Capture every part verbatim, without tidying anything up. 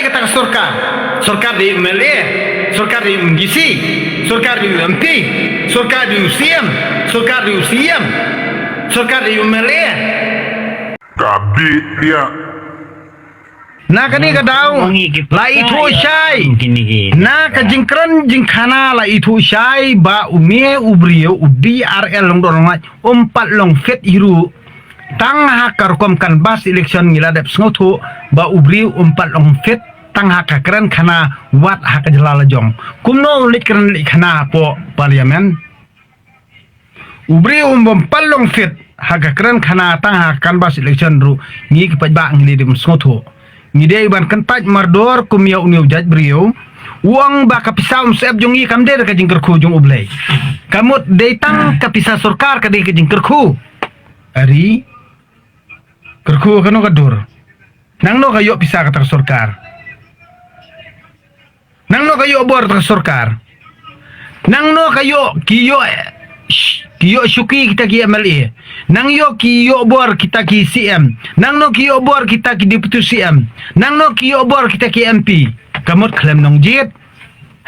Kata ka sorkar. Sorkar dei u M L A, sorkar dei u M D C, sorkar dei u M P, sorkar dei u C M, sorkar dei u C M, sorkar dei u M L A. Ka bit dia. Na kane ka daw la ithuh shai. Na ka jingkren jingkhana la ithuh shai ba u me u briew u D R L Lyngdoh Lyngngait um pat long fit hi ruh. Tang ha ka rukom canvass election ngi la dep sngewthuh ba u briew um pat long fit tang ha ka kren khana wat ha ka jylla la jong. Kumno u leit kren leit khana hapoh parliament? U briew um bym pat long fit ha ka kren khana tang ha ka canvass election ruh ngi ki paidbah ngi leit ym sngewthuh. Ngi dei ban kyntait mardor kum ïa une u jait briew. U ong ba ka pisa um sep jong ngi kam dei da ka jingkyrkhu jong U Blei. Ka mut dei tang ka pisa sorkar ka dei ka jingkyrkhu. Ari. Kyrkhu kano ka dur? Nangno ka ïoh pisa kata ka sorkar? Nangno ka ïoh bor kata ka sorkar? Nangno ka ïoh ki ïoh ki ïoh shuki kita ki M L A? Nang ïoh ki ïoh bor kita ki C M? Nangno ki ïoh bor kita ki deputy C M? Nangno ki ïoh bor kita ki M P? Ka mut khlem nongjied.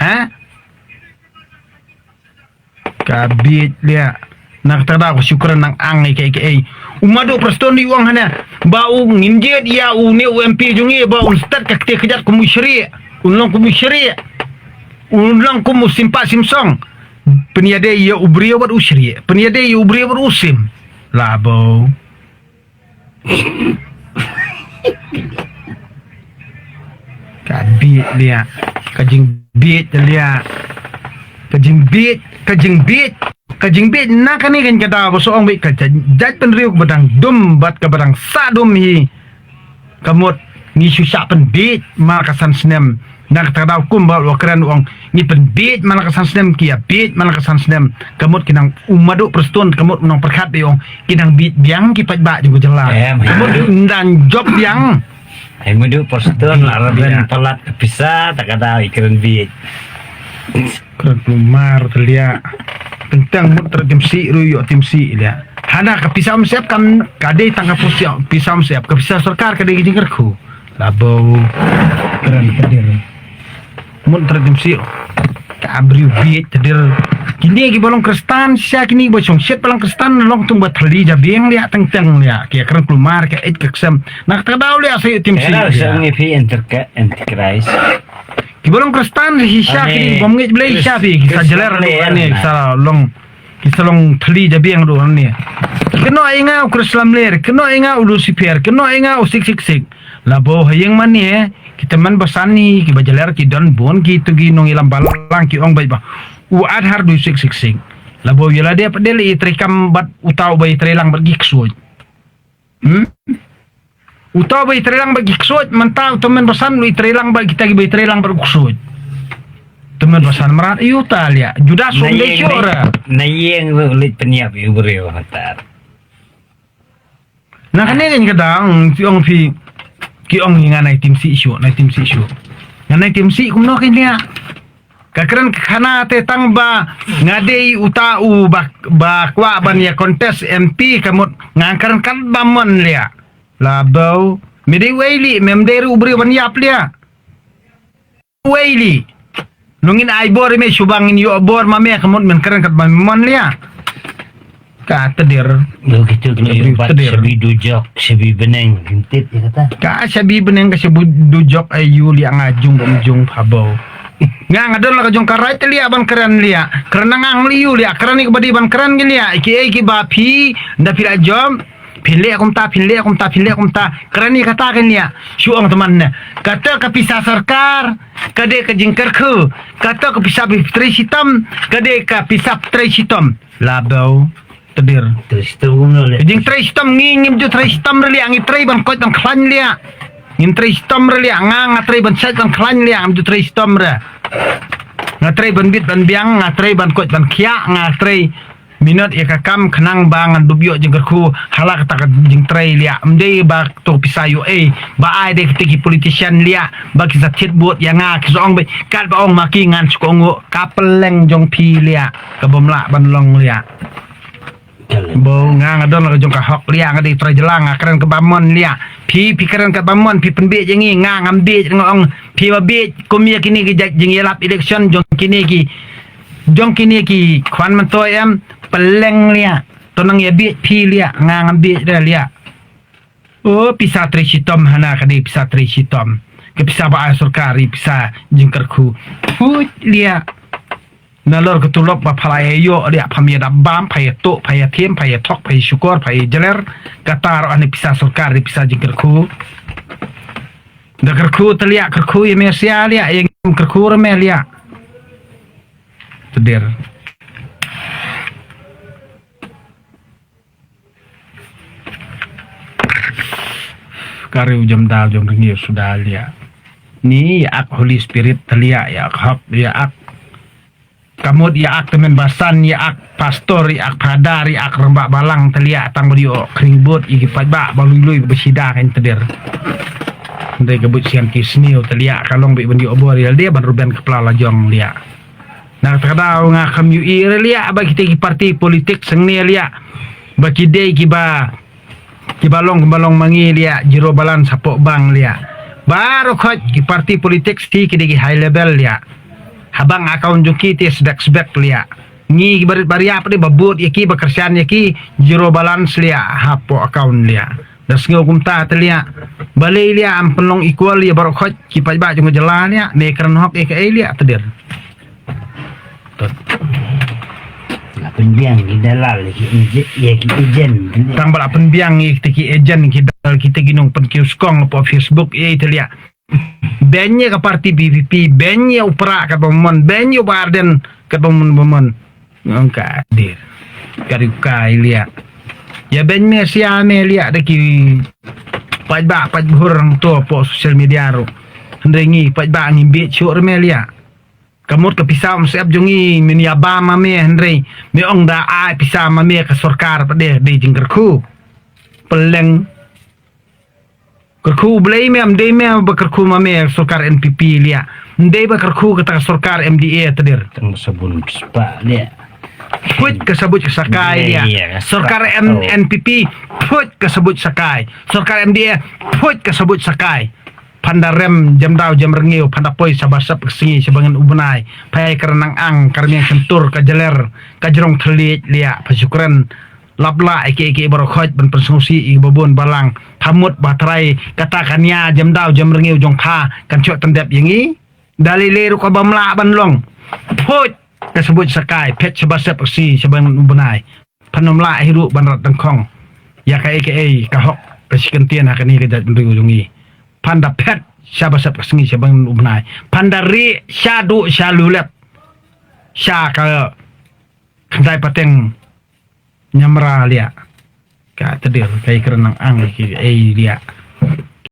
Ha? Ka bit lia. Na kata ka daw ka shu kren nang ang ïa kaei kaei. U Madu Prestone u ong hana ba u ngim jied ïa une u M P jong ngi ba un stad ka kti kjat kum u shrieh. Un long kum u shrieh. Un long kum u sim pah sim song. Pynïadei ïa u briew bad u shrieh. Pynïadei ïa u briew bad u sim. Labo. Ka bit lia. Ka jingbit lia. Ka jingbit, ka jingbit. Ka jingbit na kane kan ka daw ba shu ong bit ka jait, jait pynriew kaba dang dum bad kaba dang sah dum hi. Ka mut ngi shu shah pynbit man la ka san snem. Na kata ka daw kumba u la kren u ong ngi pynbit man la ka san snem, ki ïa bit man la ka san snem. Ka mut ki nang, u Madu Prestone ka mut u nang pyrkhat ba u ong ki nang bit biang ki paidbah jong ka jylla. Em, ka mut u nang jop biang. Ai Madu Prestone la rben palat ka pisa ta ka daw i kren bit. Kren kulmar te lia. Teng teng mut tret tim sih ruh ïoh tim sih lia. Hana ka pisa um sep kam ka dei tang ka pisa, pisa um sep, ka pisa sorkar ka dei ka jingkyrkhu. Labo. Kren ka dei. Mut tret tim sih. Ka briew bit te dei. Kine kiba long Khristan shisha kine ba shong shet ba long Khristan long tung ba thylli jabieng lia teng teng lia. Ki kren kulmar ki ïeit ki ksem. Na kata ka daw lia sa ïoh tim sih. Era sa ïoh. Ngi phi enter ka antichrist. Kiba long Khristan shisha ki dei bym ngeit Blei shisha phi ki sa jler ruh hangne ki sa long, ki sa long thylli jabieng ruh hangne. Kynnoh ïa nga u Khrislamler, kynnoh ïa nga u Lucifer, kynnoh ïa nga u six six six. Labo ha ïing mane ki tymmen basan hi kiba jler ki don bun kito ki nongïalam balang ki ong beit ba u Aadhaar dei u six six six. Labo ïa lade pat de lei treikam bad uta uba ïatreilang bad ki ksuid. Hmm? Uta uba ïatreilang bad ki ksuid, mynta u tymmen basan u ïatreilang bad kita kiba ïatreilang bad u ksuid. Tymmen basan mrad ïa uta lia. Judas um dei shuh ra. Na ïing ruh leit pynïap ïa u briew hatar. Na kane kan ka dang ki ong phi, ki ong ïa nga nai tim sih shuh, nai tim sih shuh. Nga nai tim sih kumno kan lia. Ka kren ka khana te tang ba nga dei uta u ba, ba kwah ban ïa contest M P ka mut nga kren katba mon lia. Labo me dei wei li, mem dei ruh u briew ban ïap lia. Wei li. Nongin ai bor me shu ba ngin ïoh bor ma me ka mut men kren katba mon lia. Ka tdir. Lo kitu kena ubat shabi dujok, shabi beneng, kintit ya kata. Ka shabi beneng ka shabi dujok ayu lia nga jung bam jung phabau. Nga nga don la ka jong ka right lia ban kren lia. Kren nang ang liu lia, kren ni ka badi ban kren gi lia. Ki ei ki ba phi, nda phi la jom. Phin leh kumta, phin leh kumta, phin leh kumta. Kren ni kata kin lia. Shu ong teman ne. Kata ka pisa sarkar, ka dei ka jingkyrkhu. Kata ka pisa bi trei shitom, ka dei ka pisa trei shitom. Labau. Tdir. Trei shitom kumno le. Jing trei shitom ngi ngim ju trei shitom re lia, ngi trei ban koit ban khlaiñ lia. Ngim trei shitom re lia, nga nga trei ban shait ban khlaiñ lia, ngim ju trei shitom re. Nga trei ban bit ban biang, nga trei ban koit ban khiah, nga trei minot ïa ka kam khnang ba ngan dup ïoh jingkyrkhu ha la kata ka jingtrei lia. Ym dei ba to pisa ïoh ei ba ai dei kata ki politician lia ba ki sa thied vote ïa nga ki sa ong beit katba ong ma ki ngan shu ong ka pylleng jong phi lia ka bym lah ban long lia. Bo nga nga don la ka jong ka hok liah, nga dei trai jylla, nga kren kaba mon liah. Phi phi kren kaba mon, phi pynbiej ïa ngi, nga ngam biej, nga ong phi ba biej kum ïa kine ki jait jingïalap election jong kine ki, jong kine ki khwan myntoi em, pylleng liah. To nang ïa biej phi liah, nga ngam biej re liah. O pisa trei shitom, hana ka dei pisa trei shitom. Ka pisa ba ai sorkar, i pisa jingkyrkhu. Phuit liah. Nalor ka tulop ba pha la ïa ïoh liah, pham ïa dap bam, pha ïa tuh, pha ïa thim, pha ïa thok, pha ïa shukor, pha ïa jler. Kata ruh ani pisa sorkar, i pisa jingkyrkhu. Da kyrkhu te liah, kyrkhu ïa me sia liah, ïa ngim kyrkhu re me liah. Tdir. Ka riew jemdaw jemrngiew suda liah. Ni ïa ak Holy Spirit te liah, ïa ak hok, ïa ak kamut, ïa ak tymmen basan, ïa ak pastor, ïa ak phadar, ïa ak rangbah balang te liah, tang ba dei ïoh khring bud ïa ki paidbah ba lui lui ba shida kan tdir. Hynrei ka buit sian ki sniew te liah, ka long beit ban ïoh bor ïalade ban ruben kpla la jong liah. Na kata ka daw nga kham ïohi re liah ba kita ki parti politik seng ne liah ba ki dei kiba, kiba long, kiba long ma ngi liah, zero balance hapoh bank liah. Baroh khoit ki parti politik sti ki dei ki high level liah. Ha bank account jong ki te sbek sbek liah. Ngi kiba rit ba riap dei ba bud ïa ki, ba kyrshan ïa ki, zero balance liah hapoh account liah. Da sngew kumta te liah. Balei liah am pynlong equal ïa baroh khoit ki paidbah jong ka jylla liah, ne kren hok ïa kaei liah tdir. La pynbiang ki dalal ki ejen, ïa ki ejen. Tang ba la pynbiang ïa kita ki ejen, ki dalal, kita ki nongpynkiew skong hapoh Facebook, ïa ita liah. Beiñ ïa ka parti VPP, beiñ ïa u Prah katba mon, beiñ ïa u Bah Ardent katba mon ba mon. Ngka dir. Ka riew kai liah. Ïa beiñ me sia me liah da ki paidbah paidbhur hangto hapoh social media ruh. Hynrei ngi paidbah ngim bieit shuh re me liah. Ka mut ka pisa umsyep jong ngi men ïa bam ma me, hynrei me ong da ai pisa ma me ka sorkar pat de, dei jingkyrkhu. Pylleng. Kyrkhu U Blei me, ym dei me ba kyrkhu ma me sorkar NPP liah. Ym dei ba kyrkhu kata ka sorkar MDA tdir. Tang sabun spah liah. Phuit ka sabuit ka sakai liah. Sorkar M, NPP, phuit ka sabuit sakai. Sorkar MDA, phuit ka sabuit sakai. Phan da rem jem daw jem rngiew, phan da poi shaba sep ka sngi shaba ngin u bnai. Pha ïai kren nang ang, ka rmiang shyntur, ka jler, ka jrong thylliej liah, pha shu kren lap lah ïa kiei kiei baroh khoit ban pynsngewsih ïa kiba bun balang. Pha mut ba trai kata ka nia jem daw jem rngiew jong pha kan shu tyndep ïa ngi. Da lei lei ruh kaba ym lah ban long. Phuit ka sabuit sakai, phet shaba sep ka sngi shaba ngin u bnai. Phan ym lah hi ruh ban rat dyngkhong ïa kaei kaei ka hok ka shi kyntien ha kane ka jaitbynriew jong ngi. Phan da phet shaba sep ka sngi shaba ngin u bnai. Phan da rieh shaduh sha lulet sha ka khyndai pateng ñiamra liah. Ka tdir, ka ïakren nang ang ïa kiei liah.